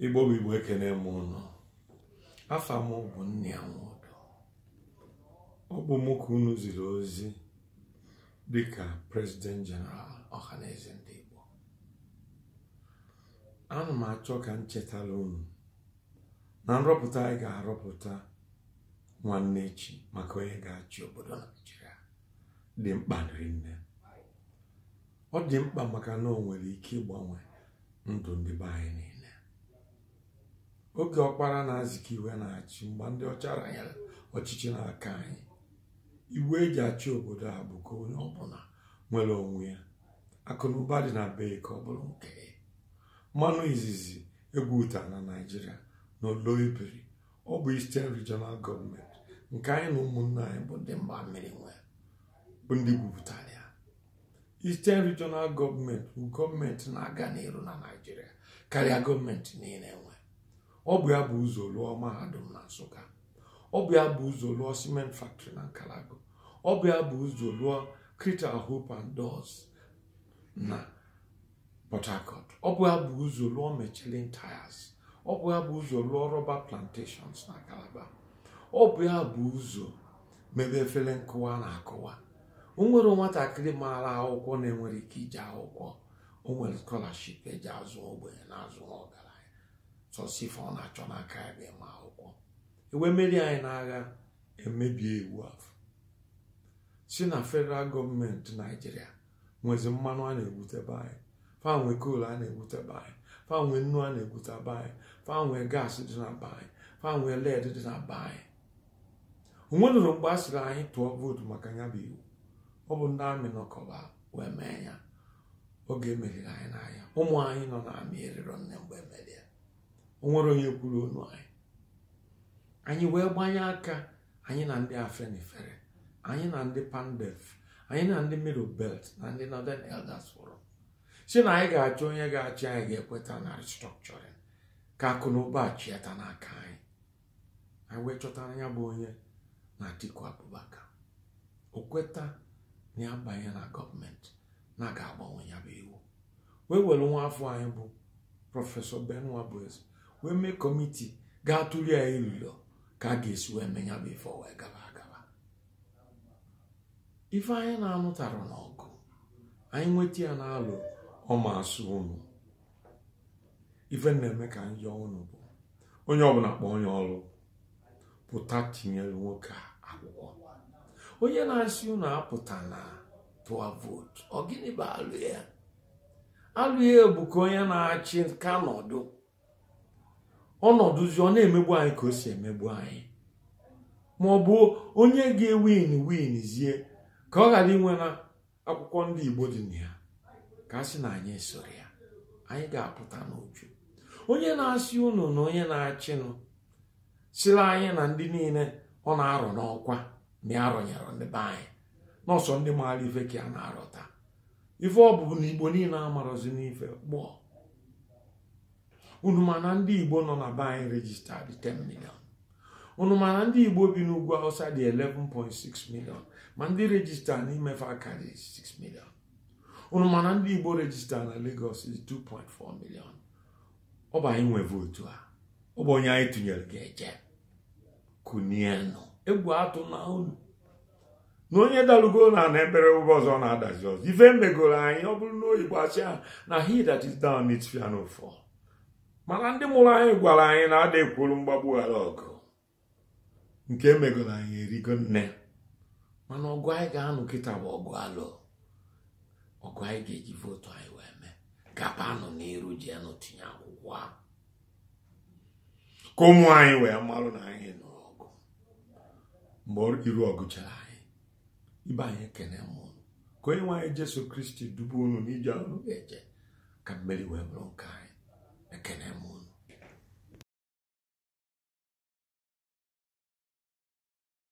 Igbo bụ Igbo, ekene m ụnụ. Afa m bụ Nnia Nwodo. Ọ bụ mụ ka unu ziri ozi dịka President General Ọhaneze Ndị Igbo. Ana m achọ ka m chetara unu na nrọpụta anyị ga-arọpụta nwanne echi maka onye ga-achị obodo Naijiria dị mkpa rinne. Ọ dị mkpa maka na o nwere ike ịgbanwe ndụ ndị be anyị niile. Oge Ọkpara na-Azikiwe na-achị, mgbe ndị ọcha ranyere ọchịchị n'aka anyị, iwu eji achị obodo a bụ ka onye ọbụla nwere onwe ya, akụnụba dị na be ka ọ bụrụ nke ya. Mmanụ izizi egwuta na Naijiria na Oloibiri, ọ bụ Eastern Regional Government nke anyị na ụmụnne anyị bụ ndị mba mmiri nwe bụ ndị gwupụtara ya. Eastern Regional Government bụ gọọmenti na-aga n'iru na Naijiria karịa gọọmenti niile nwe. Ọ bụ ya bụ ụzọ lụọ mahadum na Nsụka, ọ bụ ya bụ ụzọ lụọ cement factory na Nkalagu, ọ bụ ya bụ ụzọ lụọ Crystal Hope and Doors na Port Harcourt, ọ bụ ya bụ ụzọ lụọ Michelin tires, ọ bụ ya bụ ụzọ lụọ rubber plantations na Calabar, ọ bụ ya bụ ụzọ mebe efere nkụwa na akụwa. O nwere nwatakịrị maara akwụkwọ na-enwere ike ije akwụkwọ, o nwere scholarship eji azụ ogbenye na azụ ọgaranya, sọsọ ife ọ na-achọ n'aka ya bụ ịma akwụkwọ. Ewe meri anyị n'agha, emebie iwu afọ si na federal gọọmenti Naijiria nwezi mmanụ a na-egwute be anyị, fa nwe coal a na-egwute be anyị, fa nwe nnu a na-egwute be anyị, fa nwe gas dị na be anyị, fa nwe lead dị na be anyị. O nwerụrụ mgbe a sịrị anyị tụọ vootu maka ya bụ iwu. Ọ bụ ndị amị nọkọba wee mee ya oge emeriri anyị n'ahịa. Ụmụ anyị nọ na amị eriro nne mgbe emeri ya. O nwere onye kwuru onu anyị. Anyị wee gbanye aka, anyị na ndị Afenifere, anyị na ndị Pandef, anyị na ndị Middle Belt na ndị Northern Elders Forum, si na anyị ga-achọ onye ga-achị anyị ga-ekweta na restructuring ka akụ na ụba chiata n'aka anyị. Anyị wee chọtara ya bụ onye na Atiku Abubakar. O kweta na ya banye na gọọmenti na ga-agbanwe ya bụ iwu, wee were nwa afọ anyị bụ Prọfesọ Ben Nwabueze wee mee kọmiti ga-atụli ya ilulo ka a ga-esi wee mee ya bụ ife wee gaba agaba. Ife anyị na-anụtara n'ọgụ anyị nweta ya n'alụ ọma asụ unu. Ife na-eme ka njọ unu bụ onye ọbụla kpọọ onye ọrụ pụta tinyere nwoke a akwụkwọ. Onye na-asị unu apụta na tụọ vootu, ọ gịnị bụ alụ ya? Alụ ya bụ ka onye na-achị ka nọdụ ọnọdụzi ọ na-emegbu anyị ka o si emegbu anyị, ma ọ bụ onye ga-ewin win zie ka ọ ghara inwe na akwụkwọ ndị Igbo dị na ya ka a sị na anyị esoro ya, anyị ga-apụta n'uju. Onye na-asị unu na onye na-achịnụ sịrị anyị na ndị niile ọ na-arọ n'ọkwa na ya arọnyere ndị be anyị n'ọsọ ndị maara ife ka a na-arọta ife. Ọ bụ na Igbo niile amarọzi n'ife gbọọ unu, mana ndị Igbo nọ na be anyị register dị 10 million. Unu mana ndị Igbo bi n'ugwu Hausa dị 11.6 million, ma ndị register n'imefe akarị 6 million. Unu mana ndị Igbo register na Lagos dị 2.4 million. Ọ bụ anyị nwe vootu a, ọ bụ onye anyị tụnyere ga-eje kunienụ. Egwu atụ na unu na onye dalugo na na ekpere ụgwọ ọzọ na-adazi ọzọ. Ife megoro anyị, ọ bụrụ na oyibo asị ha na he that is down needs fear no fall, mana ndị mụrụ anyị gwara anyị na ada ekwuru mgbagbu ghara ọgụ nke emegoro anyị erigo nne. Mana ọgụ anyị ga-anụ kịta bụ ọgụ alụ, ọgụ anyị ga-eji vootu anyị wee mee. Gabanụ n'iru jeenụ tinye akwụkwọ a ka ụmụ anyị wee marụ na anyị nụrụ ọgụ. Mgbe iru ọgụ chere anyị, ibe anyị ekene m unu. Ka onye nwe anyị Jesu Kristi dubu unu n'ije unu ga-eje ka mmeri wee bụrụ nke anyị. Ekene m unu.